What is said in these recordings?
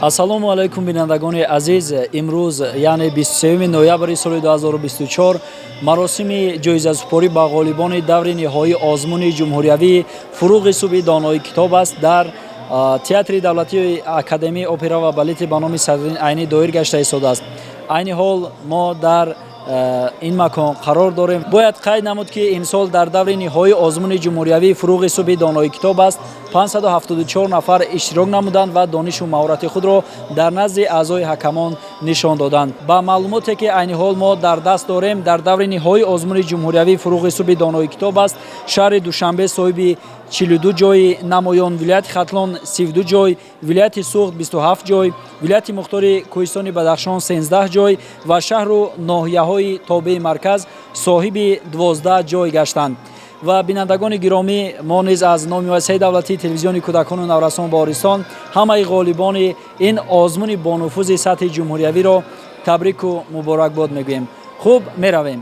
Ассалому алайкум, бинандагони азиз. Имрӯз, яъне 23 ноябри соли 2024, маросими ҷоизасупорӣ ба ғолибони даври ниҳоии озмуни ҷумҳуриявии «Фуруғи субҳи донои китоб аст» дар Театри давлатии академияи опера ва балети ба номи Садриддин Айнӣ доир гашта истодааст. Айни ҳол мо дар ин макон қарор дорем. Бояд қайд намуд, ки имсол дар даври ниҳоии озмуни ҷумҳуриявии «Фуруғи субҳи донои китоб аст» 574 нафар иштирок намуданд ва донишу маҳорати худро дар назди аъзои ҳакамон нишон доданд. Ба маълумоте, ки айни ҳол мо дар даст дорем, дар даври ниҳоии озмуни ҷумҳуриявии «Фуруғи субҳи донои китоб аст» шаҳри Душанбе соҳиби 42 ҷойи намоён, вилояти Хатлон 32 ҷой, вилояти Суғд 27 ҷой, вилояти мухтори Кӯҳистони Бадахшон 13 ҷой ва шаҳру ноҳияҳои тобеи марказ соҳиби 12 ҷой гаштанд. Ва бинандагони гиромӣ, мо низ аз номи муассисаи давлатии телевизиони кӯдакону наврасон Баҳористон ҳамаи ғолибони ин озмуни бонуфузи сатҳи ҷумҳуриявиро табрику муборакбод мегӯем. Хуб, меравем.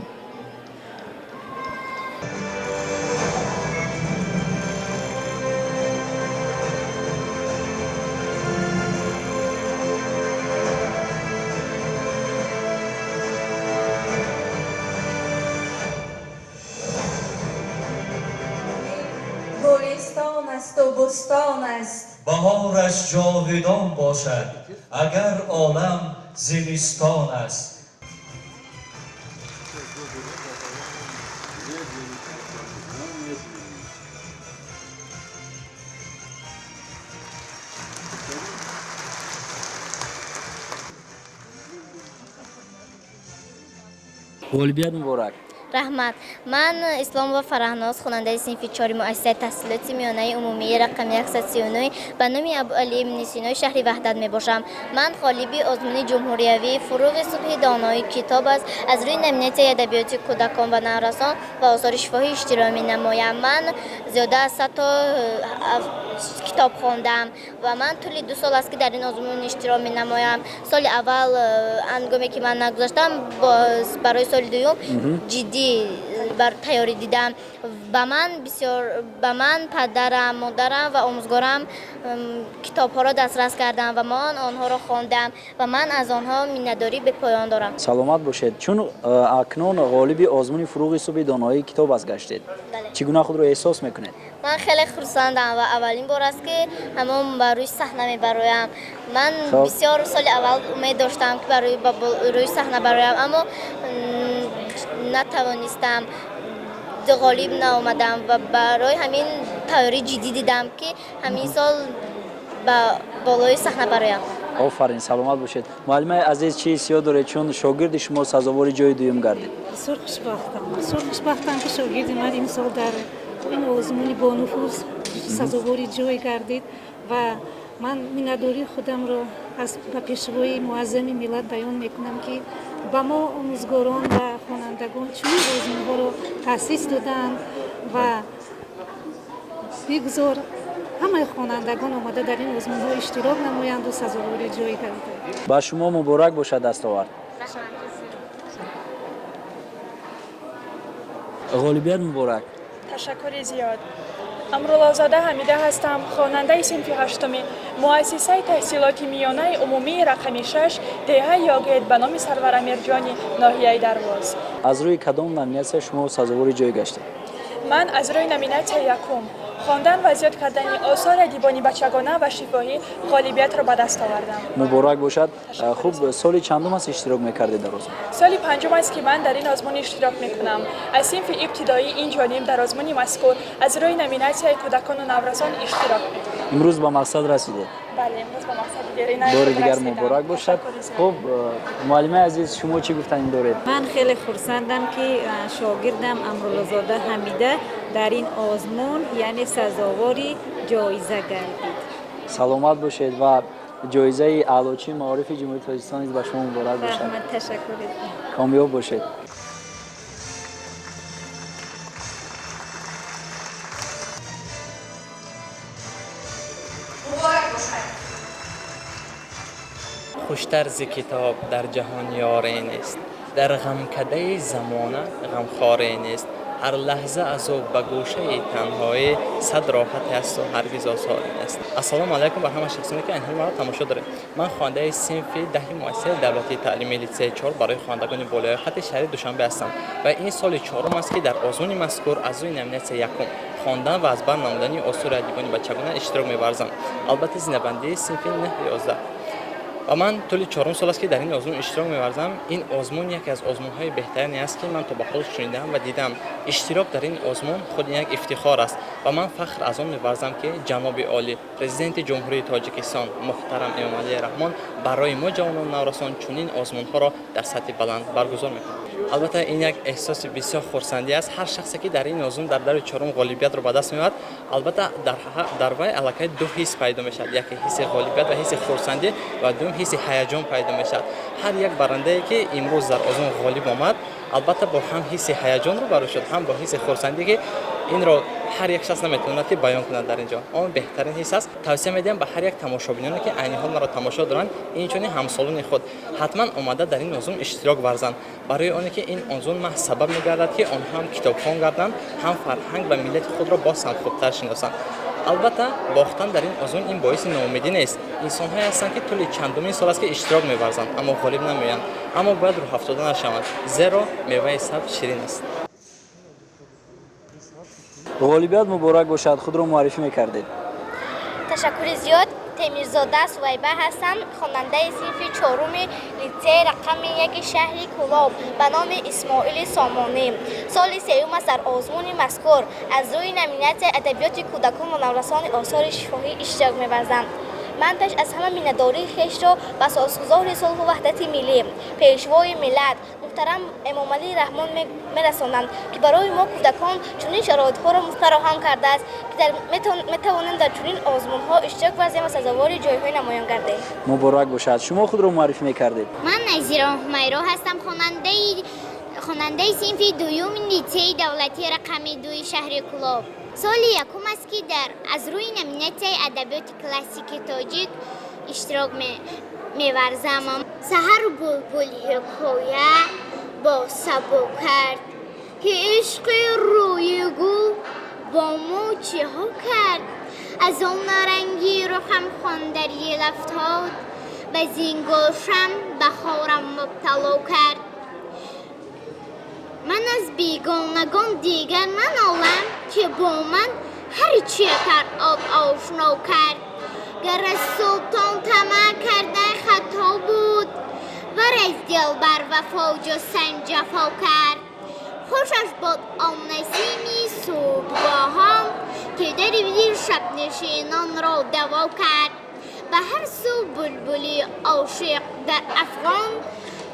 Гулистон асту бӯстон аст. Баҳораш ҷовидон бошад, агар олам зимистон аст. Ғолибият муборак! Раҳмат. Ман Исломова Фараҳноз, хонандаи синфи чори муассисаи таҳсилоти миёнаи умумии рақами 139 ба номи Абуалӣ ибни Синои шаҳри Ваҳдат мебошам. Ман ғолиби озмуни ҷумҳуриявии «Фуруғи субҳи донои китоб аст» аз рӯи номинатсияи адабиёти кӯдакон ва наврасон ва осори шифоҳӣ иштирок менамоям. Ман зиёда аз 100 то китоб хондам ва ман тӯли 2 сол аст, ки дар ин озмун иштирок менамоям. Соли аввал, ҳангоме ки ман нагузаштам, барои соли дуюм ҷиддӣ бар тайёрӣ дидам. Ба ман бисёр, ба ман падарам, модарам ва омӯзгорам китобҳоро дастрас кардам ва ман онҳоро хондам ва ман аз онҳо миннатдории бепоён дорам. Саломат бошед. Чун акнун ғолиби озмуни «Фуруғи субҳи доноии китоб аст» гаштед, чӣ гуна худро эҳсос мекунед? Ман хеле хурсандам ва аввалин бор аст, ки ҳамон ба рӯи саҳна мебароям. Ман бисёр соли аввал умед доштам, ки ба рӯи саҳна бароям, аммо натавонистам, ғолиб наомадам ва барои ҳамин тайёрии ҷиддӣ дидам, ки ҳамин сол ба болои саҳна бароям. Офарин, саломат бошед. Муаллимаи азиз, чӣ ҳиссиёт доред, чун шогирди шумо сазовори ҷои дуюм гардид? Бисёр хушбахтам, бисёр хушбахтам, ки шогирди ман имсол дар ин озмуни бонуфуз сазовори ҷой гардид ва ман миннатдории худамро аз ба пешвои муаззами миллат баён мекунам, ки ба мо, омӯзгорон ва хонандагон, чунин озмунҳоро таъсис додаанд ва бигзор ҳамаи хонандагон омада дар ин озмунҳо иштирок намоянду сазовори ҷой гарданд. Ба шумо муборак бошад дастовард. Ғолибият муборак! Ташаккури зиёд. Амруллозода Ҳамида ҳастам, хонандаи синфи ҳаштуми муассисаи таҳсилоти миёнаи умумии рақами 6 деҳаи Ёгет ба номи Сарвар Амирҷони ноҳияи Дарвоз. Аз рӯи кадом номинатсия шумо сазовори ҷой гаштед? Ман аз рӯи номинатсияи якум, хондан ва зиёд кардани осори адибони бачагона ва шифоҳӣ, ғолибиятро ба даст овардам. Муборак бошад. Хуб, соли чандум аст иштирок мекардед дар озмун? Соли панҷум аст, ки ман дар ин озмун иштирок мекунам. Аз синфи ибтидоӣ ин ҷониб дар озмуни мазкур аз рӯи номинатсияи кӯдакону наврасон иштирок мекунам. Имрӯз ба мақсад расидед? Бале, имрӯз ба мақсади дерина Бори дигар муборак бошад. Хуб, муаллимаи азиз, шумо чӣ гуфтанӣ доред? Ман хеле хурсандам, ки шогирдам Амруллозода Ҳамида дар ин озмун, яъне, сазовори ҷоиза гардид. Саломат бошед ва ҷоизаи Аълочии маорифи Ҷумҳурии Тоҷикистон низ ба шумо муборак бошад. Раҳмат, ташаккур. Комёб бошед. Муборак бошад! Хуштар зи китоб дар ҷаҳон ёре нест, дар ғамкадаи замона ғамхоре нест. Ҳар лаҳза аз ӯ ба гӯшаи танҳоӣ сад роҳате асту ҳаргиз осоре нест. Ассалому алайкум бар ҳама шахсоне, ки айни ҳол маро тамошо доред. Ман хонандаи синфи 10-и муассисаи давлатии таълимии литсеи 4 барои хонандагони болояқати шаҳри Душанбе ҳастам ва ин соли чорум аст, ки дар озмуни мазкур аз рӯи номинатсияи якум хондан ва аз бар намудани осори адибони бачагона иштирок меварзам, албатта зинабандии синфи 9-11. Ва ман тӯли чорум сол аст, ки дар ин озмун иштирок меварзам. Ин озмун яке аз озмунҳои беҳтарине аст, ки ман то ба ҳол шунидам ва дидам. Иштирок дар ин озмун худ як ифтихор аст ва ман фахр аз он меварзам, ки ҷаноби олӣ, Президенти Ҷумҳурии Тоҷикистон муҳтарам Эмомалӣ Раҳмон барои мо, ҷавонон, наврасон, чунин озмунҳоро дар сатҳи баланд баргузор мекунад. Албатта, ин як эҳсоси бисёр хурсандӣ аст. Ҳар шахсе, ки дар ин озмун дар даври чорум ғолибиятро ба даст меорад, албатта, дар вай аллакай ду ҳис пайдо мешавад: яке ҳисси ғолибият ва ҳисси хурсандӣ ва дуюм ҳисси ҳаяҷон пайдо мешавад. Ҳар як барандае, ки имрӯз дар озмун ғолиб омад, албатта, бо ҳам ҳисси ҳаяҷон рӯбарӯ шуд, ҳам бо ҳисси хурсандӣ, ки инро ҳар як шахс наметавонад, ки баён кунад дар ин ҷо. Он беҳтарин ҳис аст. Тавсия медиҳам ба ҳар як тамошобиноне, ки айни ҳол маро тамошо доранд, инчунин ҳамсолони худ, ҳатман омада дар ин озмун иштирок варзанд, барои оне ки ин озмун маҳз сабаб мегардад, ки онҳо ҳам китобхон гарданд, ҳам фарҳанг ва миллати худро боз ҳам хубтар шиносанд. Албатта, бохтан дар ин озмун ин боиси ноумедӣ нест. Инсонҳое ҳастанд, ки тӯли чандумин сол аст, ки иштирок меварзанд, аммо ғолиб намеоянд. Аммо бояд рӯҳафтода нашаванд, зеро меваи сабр ширин аст. Ғолибият муборак бошад. Худро муаррифӣ мекардед. Ташаккури зиёд. Темирзода Сувайба ҳастам, хонандаи синфи чоруми литсеи рақами 1 шаҳри Кӯлоб ба номи Исмоили Сомонӣ. Соли сеюм аст, дар озмуни мазкур аз рӯи номинатсияи адабиёти кӯдакон ва наврасони осори шифоҳӣ иштирок меварзам. Ман пеш аз ҳама миннатдории хешро ба созгузори сулҳу ваҳдати миллӣ, Пешвои миллат муҳтарам Эмомалӣ Раҳмон мерасонам, ки барои мо кӯдакон чунин шароитҳоро фароҳам кардааст, ки метавонем дар чунин озмунҳо иштирок варзем ва сазовори ҷойҳои намоён гардем. Муборак бошад. Шумо худро муаррифӣ мекардед. Ман Назира Ҳумайро ҳастам, хонандаи синфи дуюми литсеи давлатии рақами 2-и шаҳри Кӯлоб. Соли якум аст, ки дар аз рӯи номинатсияи адабиёти классики тоҷик иштирок меварзам. Саҳару булбул ҳикоя бо сабо кард, ки ишқи рӯи гул бо мо чиҳо кард. Аз он наранги рухам хондарӣ афтод, ба зин гулшан баҳорам мубтало кард. Ман аз бегонагон дигар нанолам, ки бо ман ҳар чи кард об ошно кард. Гар аз султон тамаъ кардан хато буд, вар аз дилбар вафо ҷустан ҷафо кард. Хушаш бод он насими субҳгоҳон, ки дарди шабнишинонро даво кард. Ба ҳар сӯ булбули ошиқ дар афғон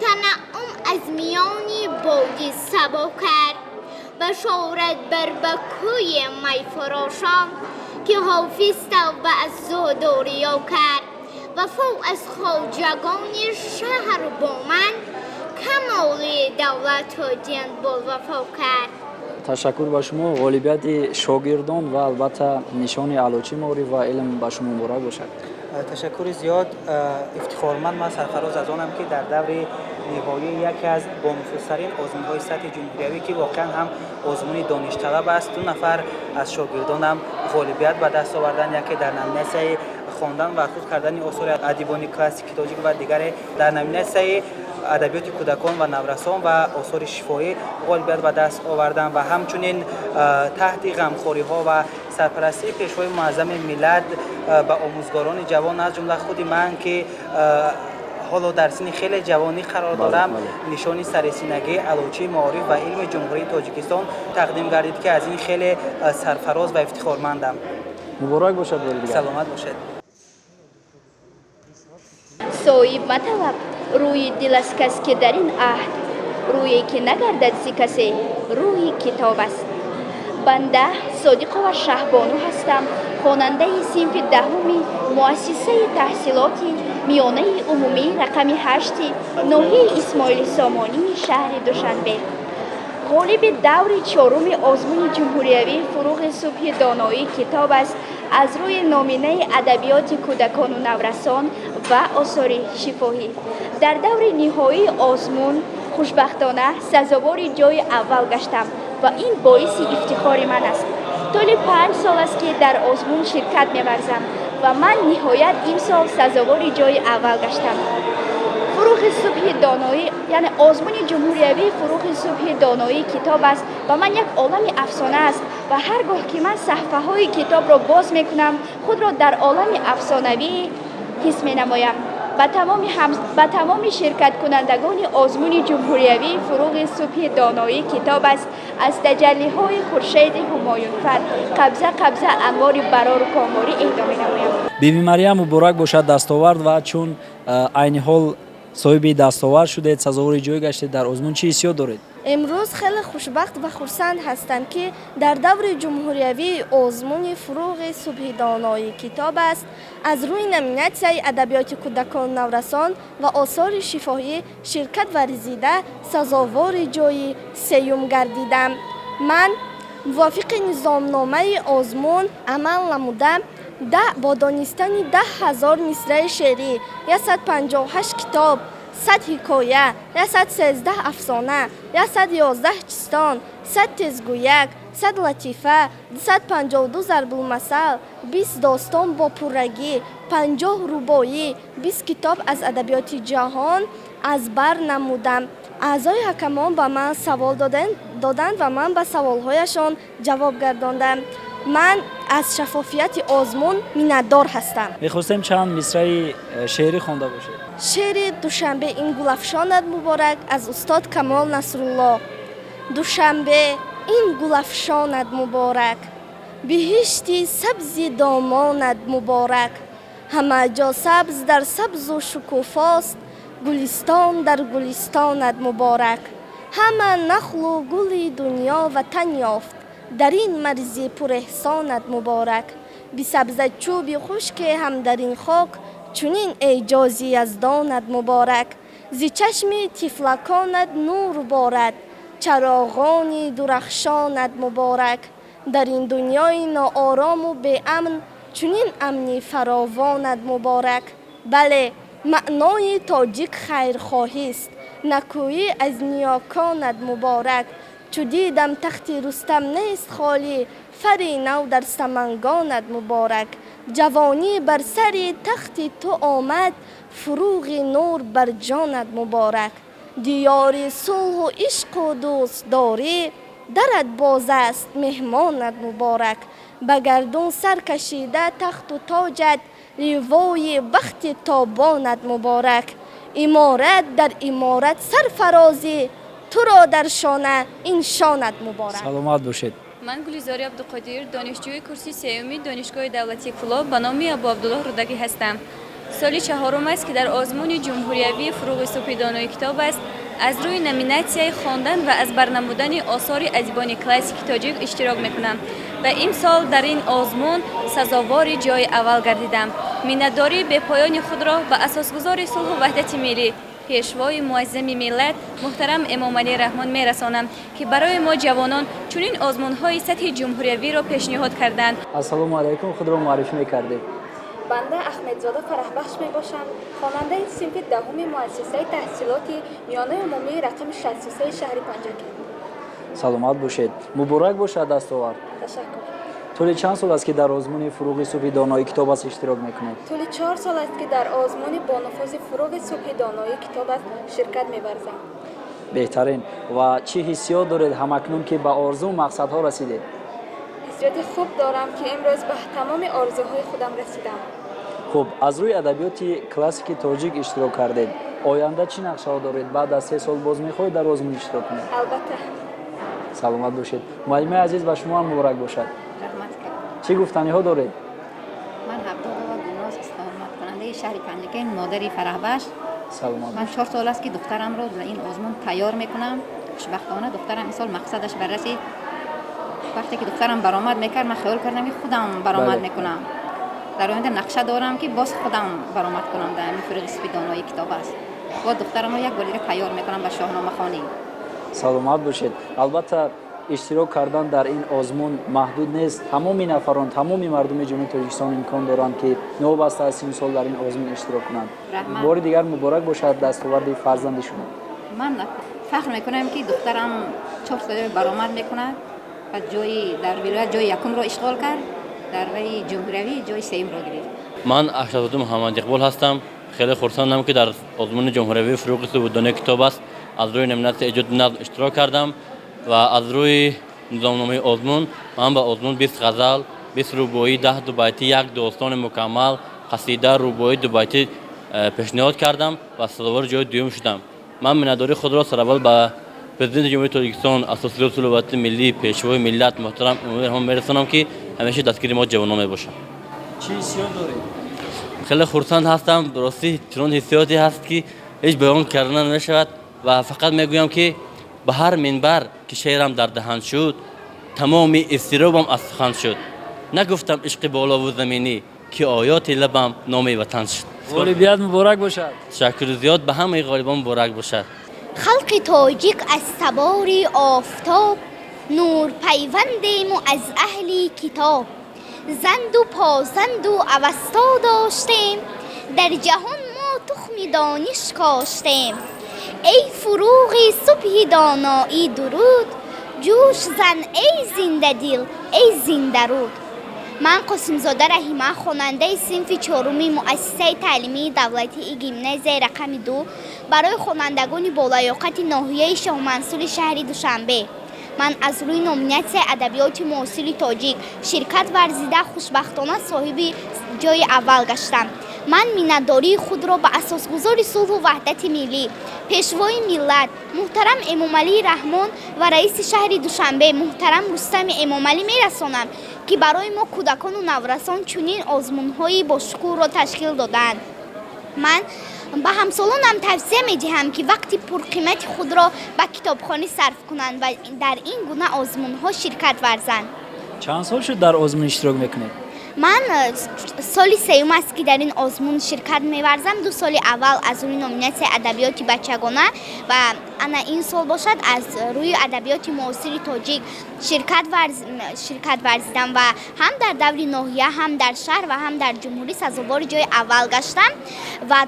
танаъум аз миёни боди сабо кард. Башорат бар ба кӯи майфурошон, ки ҳофиз тавба аз зуҳду риё кард. Вафо аз хоҷагони шаҳр бо ман камоли давлату дин бовафо кард. Ташаккур ба шумо. Ғолибияти шогирдон ва албатта нишони аълочии маориф ва илм ба шумо муборак бошад. Ташаккури зиёд. Ифтихорманд ман, сарфароз аз онам, ки дар даври ниҳоии яке аз бонуфузтарин озмунҳои сатҳи ҷумҳуриявӣ, ки воқеан ҳам озмуни доништалаб аст, ду нафар аз шогирдонам ғолибият ба даст оварданд: яке дар номинатсияи хондан ва худ кардани осори адибони классики тоҷик ва дигаре дар номинатсияи адабиёти кӯдакон ва наврасон ва осори шифоҳӣ ғолибият ба даст оварданд. Ва ҳамчунин таҳти ғамхориҳо ва сарпарастии Пешвои муаззами миллат ба омӯзгорони ҷавон, аз ҷумла худи ман, ки ҳоло дар синни хеле ҷавонӣ қарор дорам, нишони сарресинагии аълочии маориф ва илми Ҷумҳурии Тоҷикистон тақдим гардид, ки аз ин хеле сарфароз ва ифтихормандам. Муборак бошад бори дигар. Саломат бошед. Соҳиб маталаб рӯи дил аз кас, ки дар ин аҳд рӯе ки нагардад зи касе, рӯи китоб аст. Банда Содиқова Шаҳбону ҳастам, хонандаи синфи 10-уми муассисаи таҳсилоти миёнаи умумӣ рақами 8-и ноҳияи Исмоили Сомонии шаҳри Душанбе, ғолиби даври чоруми озмуни ҷумҳуриявии «Фуруғи субҳи доноӣ китоб аст» аз рӯи номинаи адабиёти кӯдакону наврасон ва осори шифоҳӣ. Дар даври ниҳоии озмун хушбахтона сазовори ҷои аввал гаштам. Ва ин боиси ифтихори ман аст. Тӯли 5 сол аст, ки дар озмун ширкат меварзам ва ман ниҳоят имсол сазовори ҷои аввал гаштам. Фуруғи субҳи доноӣ, яъне озмуни ҷумҳуриявии Фуруғи субҳи доноӣ китоб аст ва ман як олами афсона аст ва ҳар гоҳ ки ман саҳфаҳои китобро боз мекунам, худро дар олами афсонавӣ ҳис менамоям. Ба тамоми ширкаткунандагони озмуни ҷумҳуриявии Фуруғи субҳи доноӣ китоб аст аз таҷаллиҳои хуршеди ҳумоюнфар қабза қабза анвори барору коморӣ эҳдо менамоям. Биби Марьям, муборак бошад дастовард. Ва чун айни ҳол соҳиби дастовард шудед, сазовори ҷой гаштед дар озмун, чӣ ҳиссиёт доред? Имрӯз хеле хушбахт ва хурсанд ҳастам, ки дар даври ҷумҳуриявии озмуни Фуруғи субҳи доноӣ китоб аст аз рӯи номинатсияи адабиёти кӯдакон, наврасон ва осори шифоҳӣ ширкат варзида, сазовори ҷои сеюм гардидам. Ман мувофиқи низомномаи озмун амал намуда, бо донистани 10 000 мисраи шеърӣ, 158 китоб, 100 ҳикоя, 113 афсона, 111 чистон, 100 тезгӯяк, 100 латифа, 252 зарбулмасал, 20 достон бо пуррагӣ, 50 рубоӣ, 20 китоб аз адабиёти ҷаҳон аз бар намудам. Аъзои ҳакамон ба ман савол доданд ва ман ба саволҳояшон ҷавоб гардондам. Ман аз шаффофияти озмун миннатдор ҳастам. Мехостем чанд мисраи шеърӣ хонда бошед. Шеъри «Душанбе ин гулафшонат муборак» аз устод Камол Насрулло. Душанбе, ин гулафшонат муборак, биҳишти сабзи домонат муборак. Ҳама ҷо сабз дар сабзу шукуфост, гулистон дар гулистонат муборак. Ҳама нахлу гули дунё ватан ёфт дар ин марзи пурэҳсонат муборак. Бисабзад чӯби хушке ҳам дар ин хок, чунин эъҷози яздонат муборак. Зи чашми тифлаконат нур борад, чароғони дурахшонат муборак. Дар ин дунёи ноорому беамн чунин амни фаровонат муборак. Бале, маънои тоҷик хайрхоҳист, накӯӣ аз ниёконат муборак. Чу дидам тахти Рустам нест холӣ, фари нав дар Самангонат муборак. Ҷавонӣ бар сари тахти ту омад, фуруғи нур бар ҷонат муборак. Диёри сулҳу ишқу дӯстдорӣ дарат боз аст, меҳмонат муборак. Ба гардун сар кашида тахту тоҷат, ливои бахти тобонат муборак. Иморат дар иморат сарфарозӣ, туро дар шона ин шонат муборак. Саломат бошед. Ман Гулизори Абдуқодир, донишҷӯи курси сеюми Донишгоҳи давлатии Кӯлоб ба номи Абу Абдуллоҳ Рӯдакӣ ҳастам. Соли чаҳорум аст, ки дар озмуни ҷумҳуриявии Фуруғи субҳи донои китоб аст аз рӯи номинатсияи хондан ва аз бар намудани осори адибони классики тоҷик иштирок мекунам ва имсол дар ин озмун сазовори ҷои аввал гардидам. Миннатдории бепоёни худро ба асосгузори сулҳу ваҳдати миллӣ, Пешвои муаззами миллат, муҳтарам Эмомалӣ Раҳмон мерасонам, ки барои мо ҷавонон чунин озмунҳои сатҳи ҷумҳуриявиро пешниҳод карданд. Ассалому алайкум, худро муаррифӣ мекардед? Банда Аҳмедзода Фараҳбахш мебошам, хонандаи синфи даҳуми муассисаи таҳсилоти миёнаи умумии рақами 63 шаҳри Панҷакент. Саломат бошед, муборак бошад дастовард. Ташаккур. Тӯли чанд сол аст, ки дар озмуни Фуруғи субҳи донои китоб аст иштирок мекунед? Тӯли 4 сол аст, ки дар озмуни бонуфузи Фуруғи субҳи донои китоб аст ширкат меварзам. Беҳтарин. Ва чӣ ҳиссиёт доред ҳамакнун, ки ба орзуу мақсадҳо расидед? Ҳиссиёти хуб дорам, ки имрӯз ба тамоми орзуҳои худам расидам. Хуб, аз рӯи адабиёти классики тоҷик иштирок кардед. Оянда чӣ нақшаҳо доред? Баъд аз 3 сол боз мехоҳед дар озмун иштирок кунед? Албатта. Саломат бошед. Муаллимаи азиз, ба шумо ҳам муборак бошад. Раҳмат. Чӣ гуфтаниҳо доред? Ман Абдуллова Гулноз, истиқоматкунандаи шаҳри Панҷакент, модари Фараҳбахш. Саломат. Ман 4 сол аст, ки духтарамро дар ин озмун тайёр мекунам. Хушбахтона, духтарам имсол мақсадаш барасид. Вақте ки духтарам баромад мекард, ман хаёл кардам, ки худам баромад мекунам. Дар оянда нақша дорам, ки боз худам баромад кунам дар ҳамин Фуруғи субҳи донои китоб аст. Боз духтарамро як бор дига тайёр мекунам ба шоҳномахонӣ. Саломат бошед. Албатта, иштирок кардан дар ин озмун маҳдуд нест. Тамоми нафарон, тамоми мардуми Ҷумҳурии Тоҷикистон имкон доранд, ки новобаста аз синну сол дар ин озмун иштирок кунанд. Раҳмат. Бори дигар муборак бошад дастоварди фарзанди шумо. Ман Фахр мекунам, ки духтарам 4 сол баромад мекунад ва ҷои дар вилоят ҷои якумро ишғол кард, дар ваи ҷумҳуриявӣ ҷои сеюмро гирифт. Ман Ашрафзода Муҳаммад Иқбол ҳастам. Хеле хурсандам, ки дар озмуни ҷумҳуриявии «Фурӯғи субҳи донои китоб аст» аз рӯи номинатсияи эҷоди назм иштирок кардам ва аз рӯи низомномаи озмун ман ба озмун 20 ғазал, 20 рубоӣ, 10 дубайтӣ, як достони мукаммал, қасида, рубоӣ, дубайтӣ пешниҳод кардам ва сазовори ҷои дуюм шудам. Ман миннатдории худро сараввал ба Президенти Ҷумҳурии Тоҷикистон, Асосгузори сулҳу ваҳдати миллӣ, Пешвои миллат муҳтарам Эмомалӣ Раҳмон мерасонам, ки ҳамеша дастгири мо ҷавонон мебошанд. Чӣ ҳиссиёт доред? Хеле хурсанд ҳастам. Ростӣ, чунон ҳиссиёте ҳаст, ки ҳеҷ баён карда намешавад ва фақат мегӯям, ки ба ҳар минбар ки шеърам дар даҳан шуд, тамоми изтиробам аз сухан шуд. Нагуфтам ишқи болову заминӣ, ки оёти лабам номи ватан шуд. Ғолибият муборак бошад. Ташаккури зиёд, ба ҳамаи ғолибон муборак бошад. Халқи тоҷик аз табори офтоб, нурпайвандему аз аҳли китоб, занду позанду авасто доштем, дар ҷаҳон мо тухми дониш коштем. Эй фурӯғи субҳи доноӣ, дуруд, ҷӯш зан, эй зиндадил, эй зиндаруд. Ман Қосимзода Раҳима, хонандаи синфи чоруми муассисаи таълимии давлатии гимназияи рақами 2 барои хонандагони болаёқати ноҳияи Шоҳмансури шаҳри Душанбе. Ман аз рӯи номинатсияи адабиёти муосири тоҷик ширкат варзида, хушбахтона соҳиби ҷои аввал гаштам. Ман миннатдории худро ба асосгузори сулҳу ваҳдати миллӣ, Пешвои миллат муҳтарам Эмомалӣ Раҳмон ва раиси шаҳри Душанбе муҳтарам Рустами Эмомалӣ мерасонам, ки барои мо кӯдакону наврасон чунин озмунҳои бошукӯҳро ташкил додаанд. Ман ба ҳамсолонам тавсия медиҳам, ки вақти пурқимати худро ба китобхонӣ сарф кунанд ва дар ин гуна озмунҳо ширкат варзанд. Чанд сол шуд дар озмун иштирок мекунед? Ман соли сеюм аст, ки дар ин озмун ширкат меварзам. 2 соли аввал аз рӯи номинатсияи адабиёти бачагона ва ана ин сол бошад, аз рӯи адабиёти муосири тоҷик ширкат варзидам ва ҳам дар даври ноҳия, ҳам дар шаҳр ва ҳам дар ҷумҳурӣ сазовори ҷои аввал гаштам ва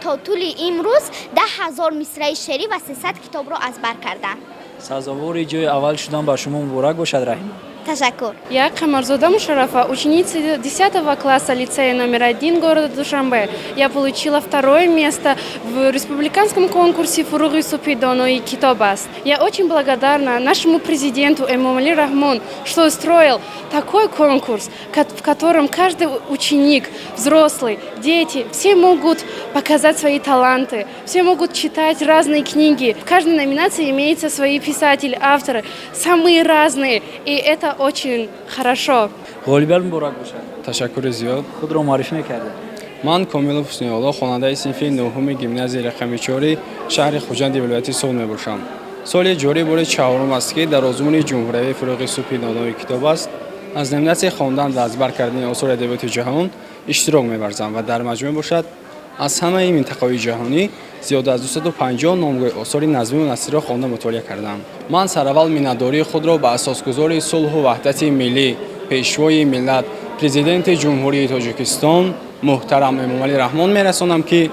то тӯли имрӯз 10 000 мисраи шеърӣ ва 300 китобро аз бар кардам. Сазовори ҷои аввал шудан ба шумо муборак бошад, Раҳима. Ташаккур. Я Камарзода Мушарафа, ученица 10 класса лицея номер 1 города Душанбе. Я получила второе место в республиканском конкурсе «Фурӯғи субҳи донои китоб аст». Я очень благодарна нашему президенту Эмомали Рахмон, что устроил такой конкурс, в котором каждый ученик, взрослый, дети, все могут показать свои таланты, все могут читать разные книги. В каждой номинации имеются свои писатели, авторы, самые разные. И это очень хорошо. Ғолибият муборак бошад. Ташаккури зиёд. Худро муаррифӣ мекардед? Ман Комилов Ҳусниолло, хонандаи синфи нӯҳуми гимназияи рақами чори шаҳри Хуҷанди вилояти Суғд мебошам. Соли ҷорӣ бори чаҳорум аст, ки дар озмуни ҷумҳуриявии «Фурӯғи субҳи донои китоб аст» аз номинатсияи хондан ва аз бар кардани осори адабиёти ҷаҳон иштирок меварзам ва дар маҷмӯъ бошад, аз ҳамаи минтақаҳои ҷаҳонӣ зиёда аз 250 номгӯи осори назмию насриро хонда мутолиа кардам. Ман сараввал миннатдории худро ба асосгузори сулҳу ваҳдати миллӣ, Пешвои миллат, Президенти Ҷумҳурии Тоҷикистон муҳтарам Эмомалӣ Раҳмон мерасонам, ки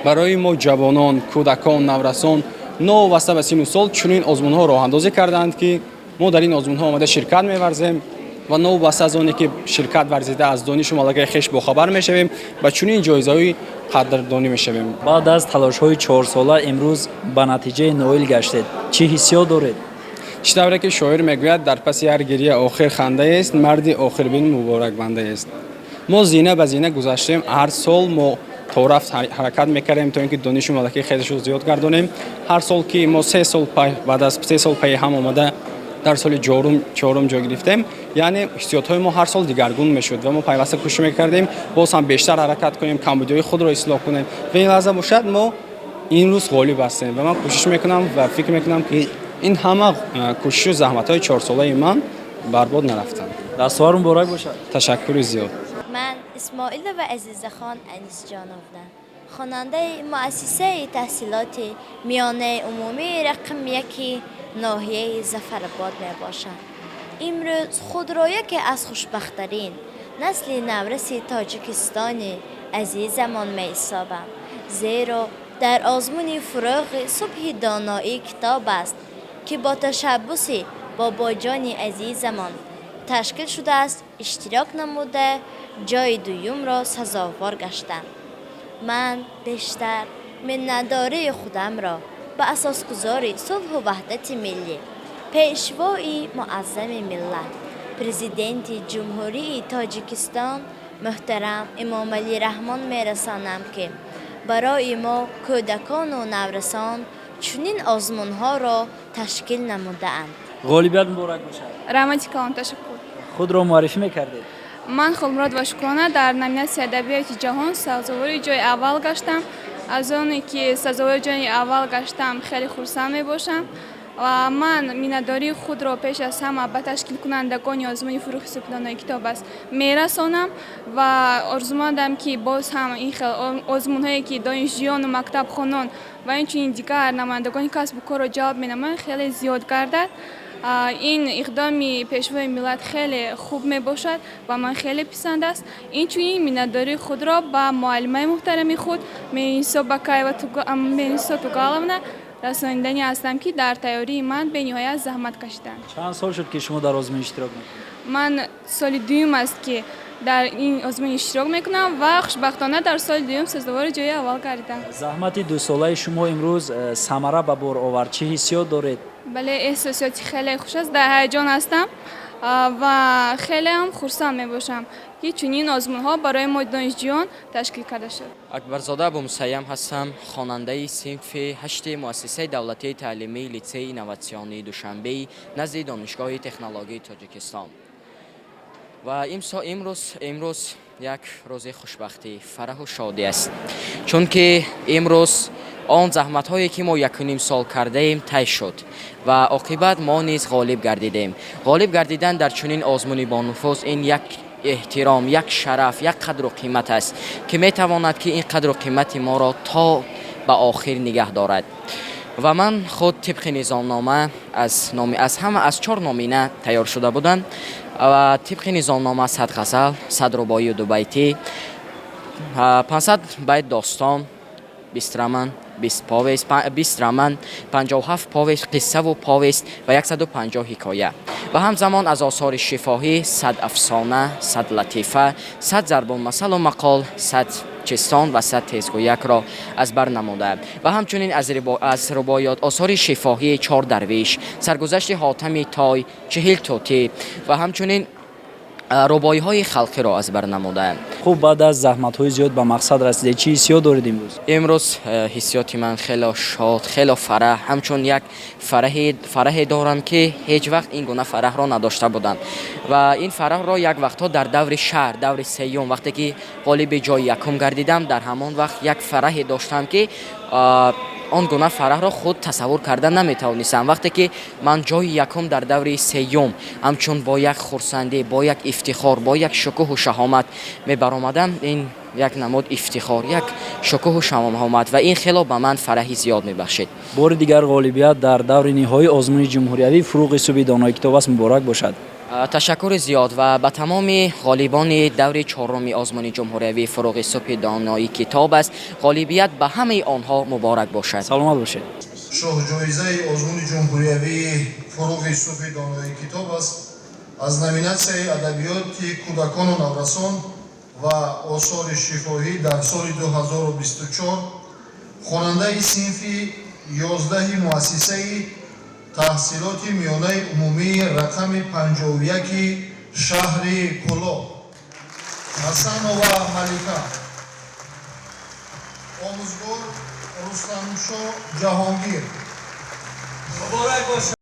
барои мо ҷавонон, кӯдакон, наврасон, новобаста ба синну сол, чунин озмунҳо роҳандозӣ кардаанд, ки мо дар ин озмунҳо омада ширкат меварзем ва новобаста аз оне ки ширкат варзида, аз донишу малакаи хеш бохабар мешавем ва чунин ҷоизаҳои қадрдонӣ мешавем. Баъд аз талошҳои чорсола имрӯз ба натиҷаи ноил гаштед. Чӣ ҳиссиёт доред? Чӣ тавре ки шоир мегӯяд: «Дар паси ҳар гирия охир хандаест, марди охирбин муборакбандаест». Мо зина ба зина гузаштем. Ҳар сол мо то рафт ҳаракат мекардем, то ин ки донишу малакаи хешро зиёд гардонем. Ҳар сол ки мо 3 сол, баъд аз 3 сол пайи ҳам омада, дар соли чорум ҷой гирифтем, яъне ҳиссиётҳои мо ҳар сол дигаргун мешуд ва мо пайваста кӯшиш мекардем боз ҳам бештар ҳаракат кунем, камбудиҳои худро ислоҳ кунем ва ин лаҳза бошад, мо имрӯз ғолиб ҳастем ва ман кӯшиш мекунам ва фикр мекунам, ки ин ҳама кӯшишу заҳматҳои чорсолаи ман барбод нарафтанд. Дастовар муборак бошад. Ташаккури зиёд. Ман Исмоилова Азизахон Анисҷоновна, хонандаи муассисаи таҳсилоти миёнаи умумии рақами яки ноҳияи Зафаробод мебошам. Имрӯз худро яке аз хушбахттарин насли навраси Тоҷикистони азизамон меҳисобам, зеро Дар озмуни Фурӯғи субҳи доноӣ китоб аст, ки бо ташаббуси бобоҷони азизамон ташкил шудааст, иштирок намуда, ҷойи дуюмро сазовор гаштам. Ман бештар миннатдории худамро ба асосгузори сулҳу ваҳдати миллӣ, пешвои муаззами миллат, Президенти Ҷумҳурии Тоҷикистон муҳтарам Эмомалӣ Раҳмон мерасонам, ки барои мо кӯдакону наврасон чунин озмунҳоро ташкил намудаанд. Ғолибият муборак бошад. Раҳмати калон, ташаккур. Худро муаррифӣ мекардед? Ман Холмуродова Шукрона, дар номинатсияи адабиёти ҷаҳон сазовори ҷои аввал гаштам. Аз оне ки сазовори ҷои аввал гаштам, хеле хурсанд мебошам ва ман миннатдории худро пеш аз ҳама ба ташкилкунандагони озмуни Фурӯғи субҳи донои китоб аст мерасонам ва орзумандам, ки боз ҳам ин хел озмунҳое, ки донишҷӯёну мактабхонон ва инчунин дигар намояндагони касбу корро ҷалб менамоянд, хеле зиёд гардад. Ин иқдоми пешвои миллат хеле хуб мебошад ва ман хеле писанд аст. Инчунин миннатдории худро ба муаллимаи муҳтарами худ Меҳринисо Бакаева, Меҳринисо Тугаловна расонидани ҳастам, ки дар тайёрии ман бениҳоят заҳмат кашиданд. Чанд сол шуд, ки шумо дар озмун иштирок мекунед? Ман соли дуюм аст, ки дар ин озмун иштирок мекунам ва хушбахтона дар соли дуюм сазовори ҷои аввал гардидам. Заҳмати дусолаи шумо имрӯз самара ба бор овард. Чӣ ҳиссиёт доред? Бале, эҳсосиёти хеле хуш аст, дар ҳаяҷон ҳастам ва хелеам хурсанд мебошам, ки чунин озмунҳо барои мо донишҷӯён ташкил карда шуд. Акбарзода Абумусайям ҳастам, хонандаи синфи ҳашти муассисаи давлатии таълимии литсеи инноватсионии Душанбеи назди Донишгоҳи технологияи Тоҷикистон. Ва имрӯз як рӯзи хушбахтӣ, фараҳу шодӣ аст, чунки имрӯз он заҳматҳое, ки мо якуним сол кардаем, тай шуд ва оқибат мо низ ғолиб гардидем. Ғолиб гардидан дар чунин озмуни бонуфуз ин як эҳтиром, як шараф, як қадру қимат аст, ки метавонад, ки ин қадру қимати моро то ба охир нигаҳ дорад. Ва ман худ тибқи низомнома аз ҳама аз чор номина тайёр шуда будам ва тибқи низомнома 100 ғазал, 100 рубоию дубайтӣ, 500 байт достон, 20 роман, 20 повесть, 20 роман, 57 повесть, қиссаву повесть ва 150 ҳикоя. Ва ҳамзамон аз осори шифоҳӣ 100 афсона, 100 латифа, 100 зарбулмасалу мақол, 100 чистон ва 100 тезгӯякро аз бар намуда. Ва ҳамчунин аз рубоёт осори шифоҳии чор дарвиш, саргузашти Ҳотами Той, 40 тӯтӣ ва ҳамчунин рубоиҳои халқиро аз бар намуда. Хуб, баъд аз заҳматҳои зиёд ба мақсад расидед. Чӣ ҳиссиёт доред имрӯз? Имрӯз ҳиссиёти ман хело шод, хело фараҳ, ҳамчун як фараҳе дорам, ки ҳеҷ вақт ин гуна фараҳро надошта будам. Ва ин фараҳро як вақтҳо дар даври шаҳр, даври сеюм, вақте ки ғолиби ҷои якум гардидам, дар ҳамон вақт як фараҳе доштам, ки он гуна фараҳро худ тасаввур карда наметавонистам. Вақте ки ман ҷои якум дар даври сеюм ҳамчун бо як хурсандӣ, бо як ифтихор, бо як шукӯҳу шаҳомат мебаромадам, ин як намуд ифтихор, як шукӯҳу шаҳомат ва ин хело ба ман фараҳи зиёд мебахшид. Бори дигар ғолибият дар даври ниҳоии озмуни ҷумҳуриявии Фурӯғи субҳи донои китоб аст муборак бошад. Ташаккури зиёд ва ба тамоми ғолибони даври чоруми озмуни ҷумҳуриявии Фурӯғи субҳи донои китоб аст ғолибият ба ҳамаи онҳо муборак бошад. Саломат бошед. Шоҳҷоизаи озмуни ҷумҳуриявии Фурӯғи субҳи донои китоб аст аз номинатсияи адабиёти кӯдакону наврасон ва осори шифоҳӣ дар соли 2024 хонандаи синфи 11 муассисаи таҳсилоти миёнаи умумии рақами 51 шаҳри Кӯлоб Ҳасанова Малика, омӯзгор Рустамшо Ҷаҳонгир. Муборак бошад.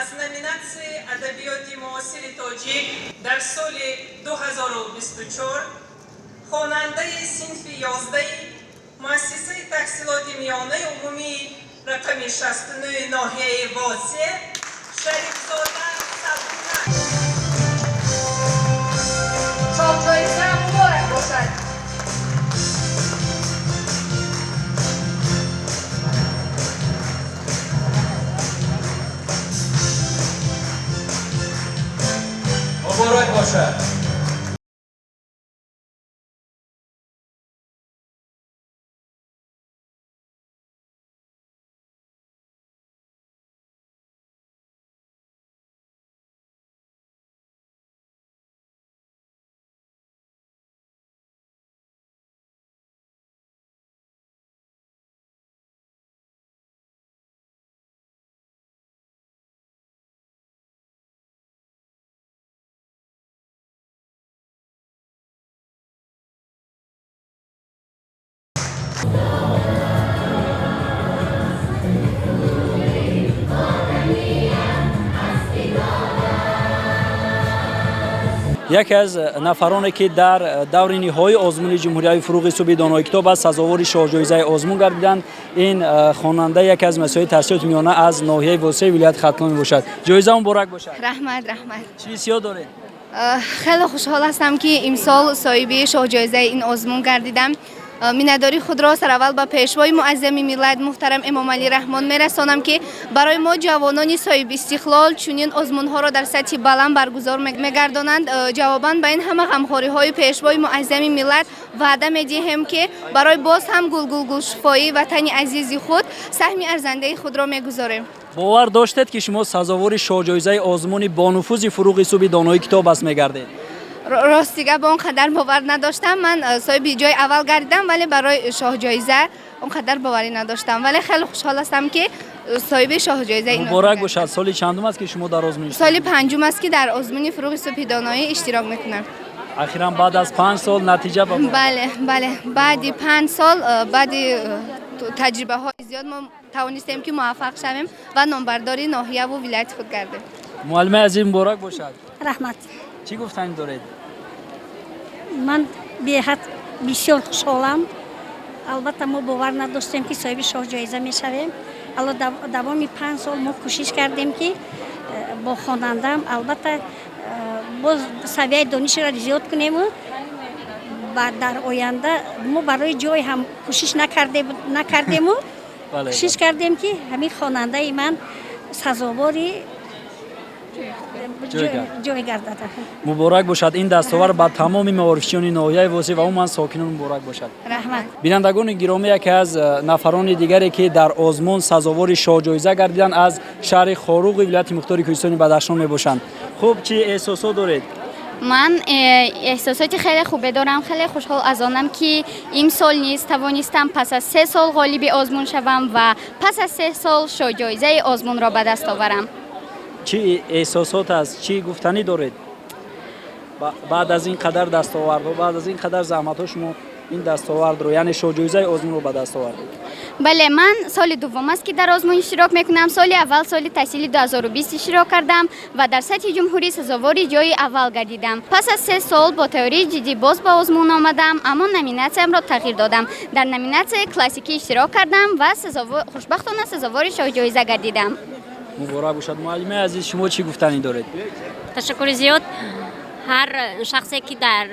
Аз номинатсияи адабиёти муосири тоҷик дар соли 2024 хонандаи синфи 11 муассисаи таҳсилоти миёнаи умумии рақами 69 ноҳияи Восеъ Шарифзода Сабуна. Шоҳҷоиза муборак бошад! Муборак бошад! Яке аз нафароне, ки дар даври ниҳоии озмуни ҷумҳуриявии «Фуруғи субҳи донои китоб аст» сазовори шоҳҷоизаи озмун гардиданд, ин хонанда яке аз муассисаҳои таҳсилоти миёна аз ноҳияи Восеи вилояти Хатлон мебошад. Ҷоиза муборак бошад! Раҳмат, раҳмат. Чӣ ҳиссиёт доред? Хеле хушҳол ҳастам, ки имсол соҳиби шоҳҷоизаи ин озмун гардидам. Миннатдории худро сараввал ба пешвои муаззами миллат муҳтарам Эмомалӣ Раҳмон мерасонам, ки барои мо, ҷавонони соҳибистиқлол, чунин озмунҳоро дар сатҳи баланд баргузор мегардонанд. Ҷавобан ба ин ҳама ғамхориҳои пешвои муаззами миллат ваъда медиҳем, ки барои боз ҳам гулгулгулшуфоии ватани азизи худ саҳми арзандаи худро мегузорем. Бовар доштед, ки шумо сазовори шоҳҷоизаи озмуни бонуфузи «Фуруғи субҳи донои китоб аст» мегардед? Рости гап, он қадар бовар надоштам. Ман соҳиби ҷои аввал гардидам, вале барои шоҳҷоиза он қадар боварӣ надоштам, вале хеле хушҳол ҳастам, ки соҳиби шоҳҷоиза ин Муборак бошад! Соли чандум аст, ки шумо дар озмун? Соли панҷум аст, ки дар озмуни «Фуруғи субҳи доноӣ» иштирок мекунам. Ахиран баъд аз 5 сол натиҷа ба Бале, баъди 5 сол, баъди таҷрибаҳои зиёд мо тавонистем, ки муваффақ шавем ва номбардори ноҳияву вилояти худ гардем. Муаллимаи азиз, муборак бошад! Раҳмат. Чӣ гуфтанӣ доред? Ман беҳад бисёр хушҳолам. Албатта, мо бовар надоштем, ки соҳиби шоҳҷоиза мешавем. Алло, давоми 5 сол мо кӯшиш кардем, ки бо хонандаам, албатта, боз савияи донишро зиёд кунему ва дар оянда мо барои ҷой ҳам кӯшиш накардему кӯшиш кардем, ки ҳамин хонандаи ман сазовори ҷой гардад. Муборак бошад ин дастовар ба тамоми маорифчиёни ноҳияи Восеъ ва умуман сокинон муборак бошад. Раҳмат. Бинандагони гиромӣ, яке аз нафарони дигаре, ки дар озмун сазовори шоҳҷоиза гардиданд, аз шаҳри Хоруғи вилояти мухтори Кӯҳистони Бадахшон мебошанд. Хуб, чӣ эҳсосот доред? Ман эҳсосоти хеле хубе дорам. Хеле хушҳол аз онам, ки имсол низ тавонистам пас аз 3 сол ғолиби озмун шавам ва пас аз 3 сол шоҳҷоизаи озмунро ба даст оварам. Чӣ эҳсосот аст, чӣ гуфтанӣ доред? Баъд аз ин қадар дастовардҳо, баъд аз ин қадар заҳматҳо шумо ин дастовардро, яъне шоҳҷоизаи озмунро ба даст овардед. Бале, ман соли дуввум аст, ки дар озмун иштирок мекунам. Соли аввал, соли таҳсили 2020 иштирок кардам ва дар сатҳи ҷумҳурӣ сазовори ҷои аввал гардидам. Пас аз 3 сол бо тайёрии ҷиддӣ боз ба озмун омадам, аммо номинатсиямро тағйир додам. Дар номинатсияи классикӣ иштирок кардам ва хушбахтона сазовори шоҳҷоиза гардидам. Муборак бошад! Муаллимаи азиз, шумо чӣ гуфтанӣ доред? Ташаккури зиёд. Ҳар шахсе, ки дар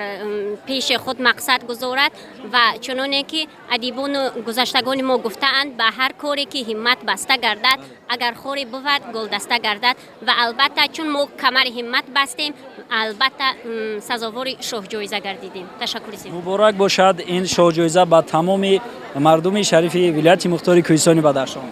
пеши худ мақсад гузорад ва чуноне ки адибону гузаштагони мо гуфтаанд, ба ҳар коре ки ҳиммат баста гардад, агар хоре бувад, гулдаста гардад. Ва албатта, чун мо камари ҳиммат бастем, албатта, сазовори шоҳҷоиза гардидем. Ташаккури зиёд. Муборак бошад ин шоҳҷоиза ба тамоми мардуми шарифи вилояти мухтори Кӯҳистони Бадахшон.